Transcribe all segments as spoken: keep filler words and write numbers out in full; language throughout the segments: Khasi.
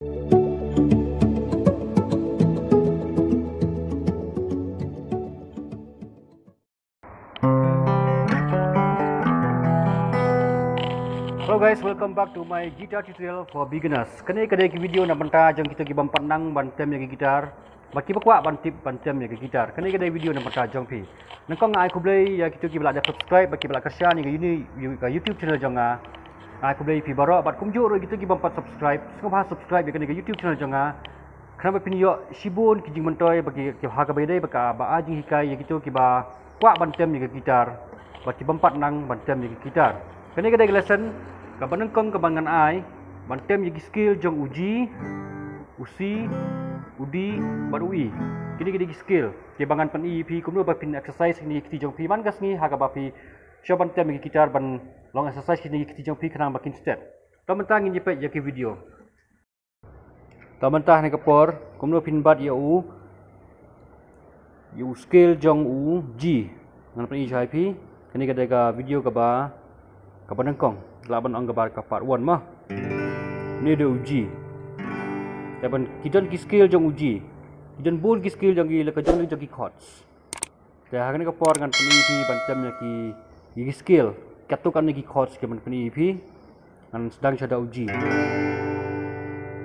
Hello guys, welcome back to my guitar tutorial for beginners. Kane ka dei ka video na bynta jong kito ki bym pat nang ban tem ïa ki guitar, bad kiba kwah ban tip ban tem ïa ki guitar. Kane ka dei video na bynta jong phi. Nyngkong nga ai khublei ïa kito kiba la dep subscribe bad kiba la kyrshan ïa ka uni-, ïa ka YouTube channel jong nga. Nga ai khublei ïa phi baroh bad kumjuh ruh kito ki bym pat subscribe, sngewbha subscribe ïa kane ka YouTube channel jong nga. Khnang ba phin ïoh shibun ki jingmyntoi ba ki, ki ha kaba ïadei bad kaba ai jinghikai ïa kito kiba kwah ban tem ïa ka guitar bad ki bym pat nang ban tem ïa ka guitar. Kane ka dei ka lesson kaba nyngkong kaba ngan ai ban tem ïa ki scale jong u G, u C, u D bad u E. Kine ki dei ki scale kiba ngan pyni ïa phi kumno ba phin exercise kine ki kti jong phi man ka sngi ha kaba phi shong ban tem ïa ka guitar, ban long exercise kine ki kti jong phi khnang ba kin stet. To mynta ngin ïa peit ïa ki video. To mynta ha kane ka por kumno phin bat ïa u, ïa u scale jong u G. Ngan pyni sha phi. Kane ka dei ka video kaba, kaba nyngkong, lah ban ong kaba ka part one mo. Une u dei u G. Te ban ki don ki scale jong u G, ki don bun ki scale jong ki, la ka jong, jong ki chords. Te ha kane ka por ngan pyni ïa phi ban tem ïa ki, ïa ki scale. Katto katne ki chords ki ban pyni ïa phi. Ngan sdang sha da u G.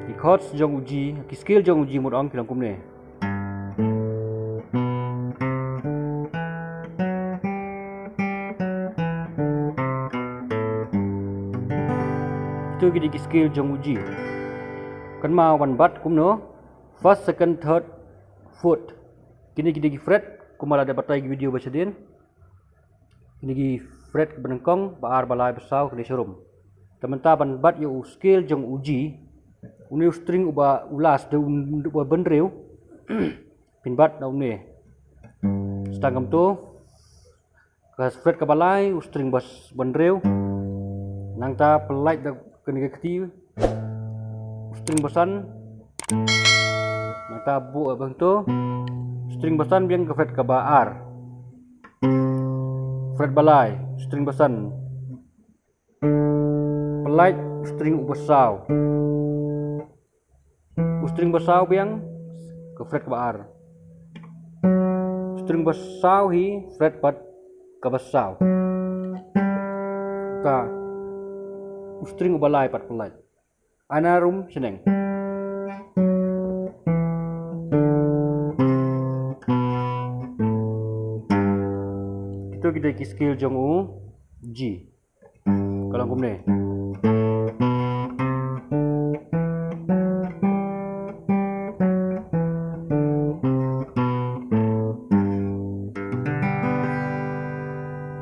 Ki chords jong u G, ki scale jong u G mut ong ki long kumne. Kito ki dei ki scale jong u G. Kynmaw ban bat kumno? First, second, third, fourth. Kine ki dei ki fret kumba la dep batai ki video ba shadien. Kine ki fret, ba nyngkong, ba ar, ba lai, ba saw, kine sharum. Te mynta ban bat ïa u scale jong u G, une u string uba u last, u, uba hynriew. Phin bat na une. Sdang kumto. Ka fret kaba lai, u string ba s-, ba hynriew. Nangta pyllait da kane ka kti, u string ba san. Nangta buh, eh, ba hangto, string ba san biang ka fret kaba ar. Fret ba lai, string ba san. Pyllait, string uba saw. U string ba saw biang, ka fret kaba ar. String ba saw hi, fret pat kaba saw. Ka, u string uba lai pat pyllait. Ana rum shneng. Kito ki dei ki scale jong u G. Ka long kumne.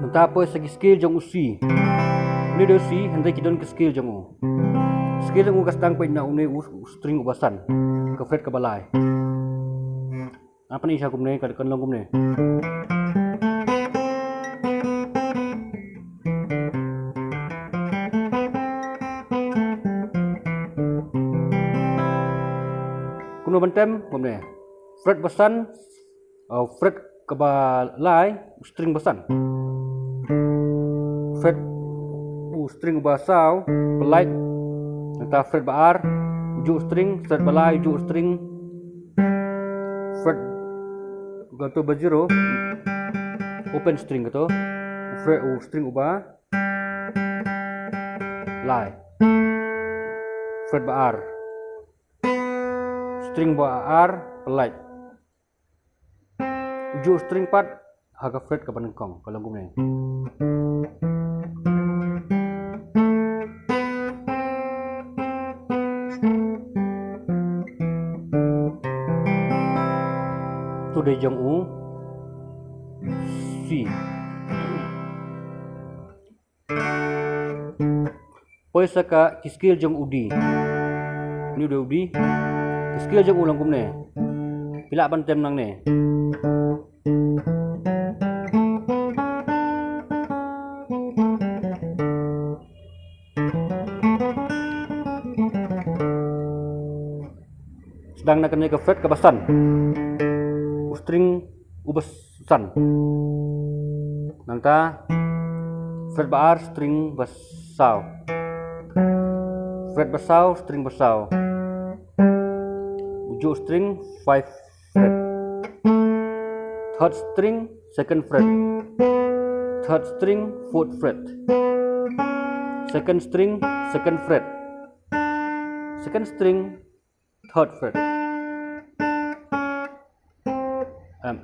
Mynta poi sa ki scale jong u C. Une u dei u C, hynrei ki don ki scale jong u. Scale jong u ka sdang peit na une u, u string uba san. Ka fret kaba lai. Ngan pyni sha kumne, ka, kan long kumne. Kumno ban tem, kumne. Fret ba san, oh, fret kaba lai, string ba san. Fret, u string uba saw, pyllait. Nangta fret ba ar, ujuh string, fret ba lai, ujuh string. Fret kato ba zero, open string kato. Fret, u string uba lai. Fret ba ar. String ba ar, pyllait. Ujuh string pat ha ka fret kaba nyngkong, ka long kumne. To dei jong u C. Poi sa ka ki scale jong u D. Une u dei u D. Ki scale jong u long kumne. Phi lah ban tem nangne. Sdang na kane ka fret kaba san. U string uba san. Nangta fret ba ar, string ba saw. Fret ba saw, string ba saw. Juh string, five fret. Third string, second fret. Third string, fourth fret. Second string, second fret. Second string, third fret. Em.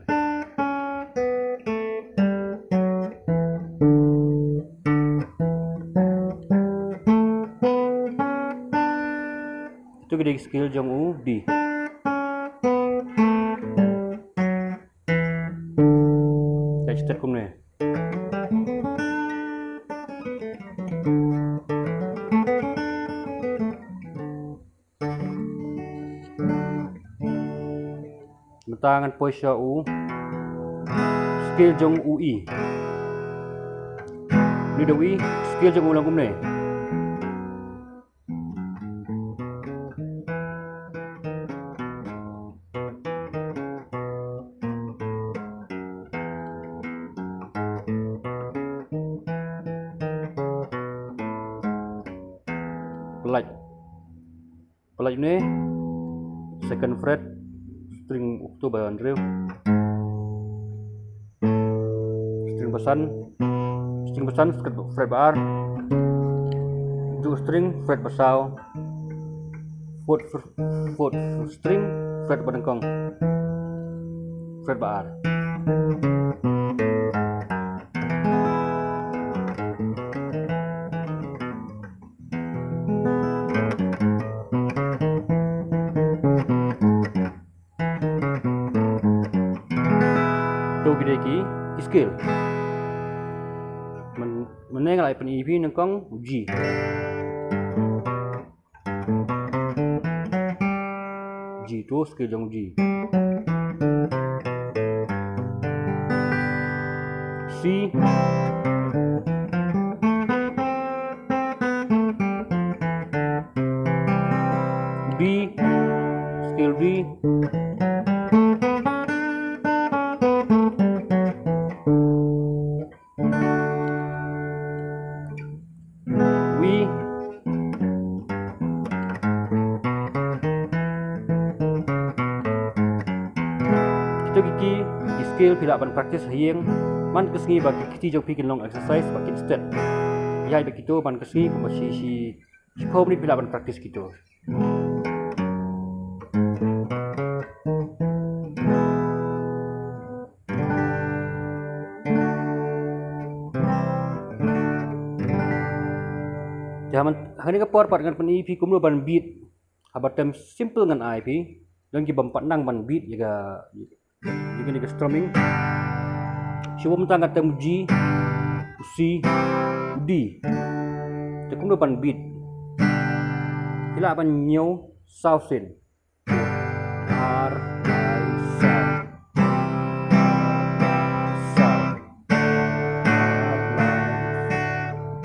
Ito ki dei ki scale jong u D. Ka step kumne. Mynta ngan poi sha u scale jong u E. Ni da u E, scale jong u long kumne. Pynlait. Pynlait ne, second fret, string okto ba hynriew. String ba san, string ba san, fret ba ar. Juh string, fret ba saw. Fourth, fourth string, fret ba nyngkong. Fret ba ar. To ki dei ki, ki scale. Myn-, mynne nga la ai pyni ïa phi nyngkong G. G to scale jong G. C. B, scale B. Wi. Kito ki, ki, ki scale phi lah ban practice ha ïing. Man ka sngi ba ki kti jong phi kin long exercise ba kin stet. Ïa ba kito man ka sngi kumba shi, shi, shiphew minit phi lah ban practice kito. Te ha man, hangne ka por pat ngan pyni phi kumno ban beat. Haba tem simple ngan ai phi. Don ki bym pat nang ban beat ïa ka, ïa kane ka strumming. Shuwa mynta nga tem G, C, D. Te kumno ban beat. Phi lah ban ñiew saw sien. Ar, lai, saw. Ar, lai, saw.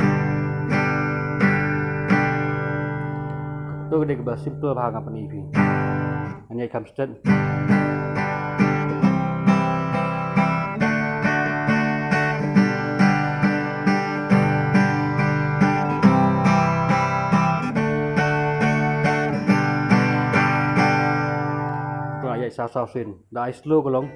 To ka dei kaba simple ba nga pyni phi. Ngan ïai kham stet. To ïai saw saw sien. Da ai slow ka long.